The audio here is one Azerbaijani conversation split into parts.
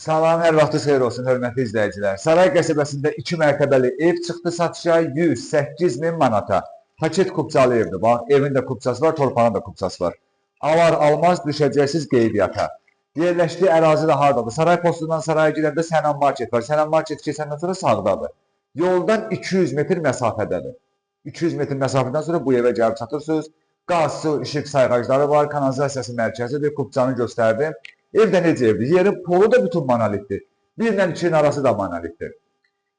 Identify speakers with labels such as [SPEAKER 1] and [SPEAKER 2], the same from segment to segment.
[SPEAKER 1] Salam, hər vaxtınız xeyir olsun, hörmətli izləyicilər. Saray qəsəbəsində 2 mərtəbəli ev çıxdı satışa 108 min manata. Paket kupçalı evdir. Bax, evin də kupçası var, torpağın da kupçası var. Alar almaz düşəcəksiniz qeydiyyata. Yerləşdiyi ərazi də hardadır? Saray postundan saraya girəndə Sənan Market var. Sənan Market keçəndən sonra sağdadır. Yoldan 200 metr məsafədədir. 200 metr məsafədən sonra bu evə gəlib çatırsınız. Qaz, su, işıq sayğacları var, kanalizasiyası mərkəzidir, kupçanı göstərdim. Ev də necə evdir? Yerin polu da bütün monolitdir. Bir ilə ikinin arası da monolitdir.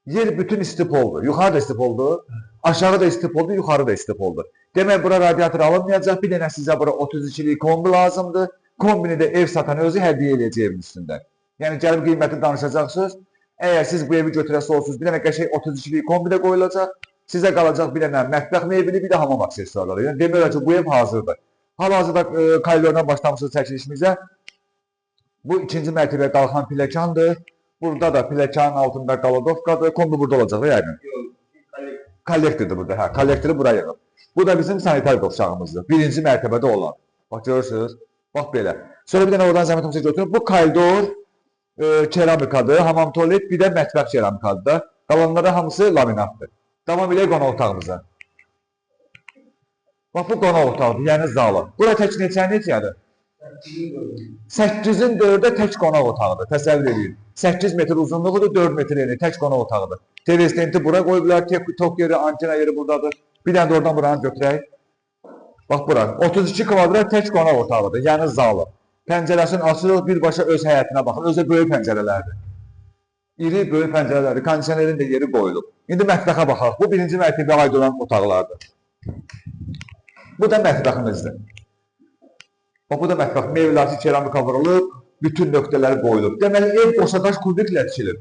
[SPEAKER 1] Yer bütün istipoldur. Yuxarı da istipoldur, aşağı da istipoldur, yuxarı da istipoldur. Demək bura radiator alınmayacaq. Bir dənə sizə bura 32-lik kombi lazımdır. Kombini də ev satan özü hədiyyə eləyəcək evin üstündən. Yəni gəlib qiymətini danışacaqsınız. Əgər siz bu evi götürəsi olsunuz, bir dənə qəşəng 32-lik kombi də qoyulacaq. Sizə qalacaq bir dənə mətbəx mebeli, bir də hamam aksesuarları. Yəni demək olar ki, bu ev hazırdır. Hal-hazırda koridordan başlamışıq çəkilişimizə. Bu ikinci mərtəbəyə qalxan pilləkəndir. Burada da pilləkənin altında qaladovkadır. Kombi burada olacaq da yəqin. Kollektordur burada, hə. Kollektoru bura yığıb. Bu da bizim sanitar qovşağımızdır. Birinci mərtəbədə olan. Bax görürsünüz. Bax belə. Sonra bir dənə oradan zəhmət olmasa götürün. Bu koridor keramikadır, hamam tualet, bir də mətbəx keramikadır da. Qalanları hamısı laminatdır. Davam edək qonaq otağımıza. Bax bu qonaq otağıdır, yəni zalı. Bura tək neçə neçədir? 8-in 4-ə tək qonaq otağıdır. Təsəvvür eləyin. 8 metr uzunluğudur, 4 metr eni tək qonaq otağıdır. TV stenti bura qoyublar, tok yeri, antena yeri buradadır. Bir dənə də oradan buranı götürək. Bax bura. 32 kvadrat tək qonaq otağıdır, yəni zalı. Pəncərəsini açırıq, birbaşa öz həyətinə baxır. Özü də böyük pəncərələrdir. İri, böyük pəncərələrdir. Kondisionerin də yeri qoyulub. İndi mətbəxə baxaq. Bu birinci mərtəbəyə aid olan otaqlardır. Bu da mətbəximizdir. Bax, bu da mətbəx. Mebelası keramika vurulub, bütün nöqtələri qoyulub. Deməli, ev qoşadaş kubiklə tikilib.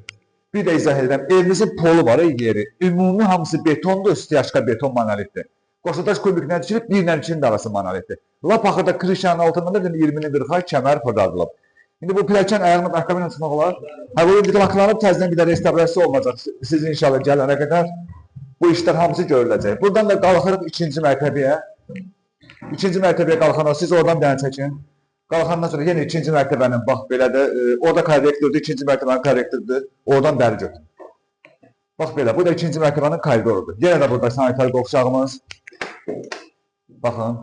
[SPEAKER 1] Bir də izah edirəm. Evimizin polu var, yeri. Ümumi hamısı betondur, styaşka beton monolitdir. Qoşadaş kubiklə tikilib, bir ilə ikinin də arası monolitdir. Lap axırda krişanın altından da bir 20-nin 40-a kəmər fırladılıb. İndi bu pilləkən ayağını ayaqqabı ilə çıxmaq olar. Hə, bu indi laklanıb təzədən bir də restavrasiya olunacaq. Siz inşallah gələnə qədər bu işlər hamısı görüləcək. Buradan da qalxırıq ikinci mərtəbəyə. İkinci mərtəbəyə qalxandan siz oradan bir dənə çəkin. Qalxandan sonra yenə ikinci mərtəbənin bax belə də orada kollektordur, ikinci mərtəbənin kollektorudur. Oradan bəri götür. Bax belə, bu da ikinci mərtəbənin koridorudur. Yenə də burada sanitar qovşağımız. Baxın.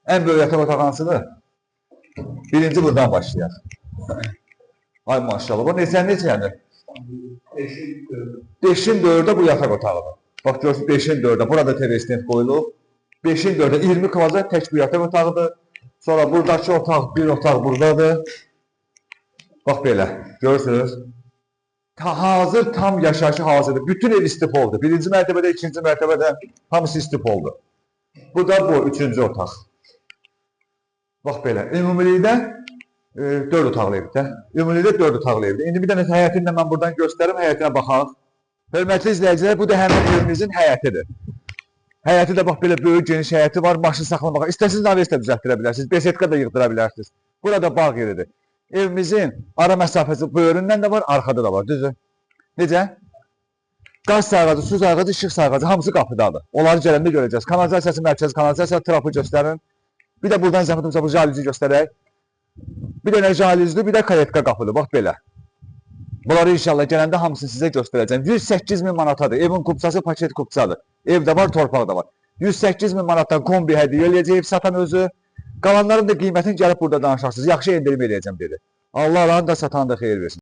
[SPEAKER 1] Ən böyük yataq otağı hansıdır? Birinci buradan başlayaq. Ay maşallah. Bu neçə neçədir? 5-in 4-ə bu yataq otağıdır. Bax görürsünüz 5-in 4-ə. Burada TV stand qoyulub. 5-in 4-ə 20 kvadrat tək bu yataq otağıdır. Sonra buradakı otaq, bir otaq buradadır. Bax belə, görürsünüz. Ta hazır, tam yaşayışı hazırdır. Bütün ev istipoldur. Birinci mərtəbədə, ikinci mərtəbədə hamısı istipoldur. Bu da bu, üçüncü otaq. Bax belə, ümumilikdə 4 otaqlı evdir. Ümumilikdə 4 otaqlı evdir. İndi bir dənə həyətini də mən buradan göstərim, həyətinə baxaq. Hörmətli izləyicilər, bu da həmin evimizin həyətidir. Həyəti də bax belə böyük geniş həyəti var, maşın saxlamağa. İstəsiniz naves də düzəltdirə bilərsiniz, besetka da yığdıra bilərsiniz. Burada bağ yeridir. Evimizin ara məsafəsi böyründən də var, arxada da var, düzdür? Necə? Qaz sayğacı, su sayğacı, işıq sayğacı hamısı qapıdadır. Onları gələndə görəcəyiz. Kanalizasiyası mərkəzi kanalizasiya trapı göstərin. Bir də buradan zəhmət olmasa bu jaluzi göstərək. Bir dənə jalüzlü, bir də kaletka qapıdır. Bax belə. Bunları inşallah gələndə hamısını sizə göstərəcəm. 108 min manatadır. Evin kupçası paket kupçadır. Ev də var, torpaq da var. 108 min manatdan kombi hədiyyə eləyəcək ev satan özü. Qalanların da qiymətini gəlib burada danışarsınız. Yaxşı endirim eləyəcəm dedi. Allah alanı da satan da xeyir versin.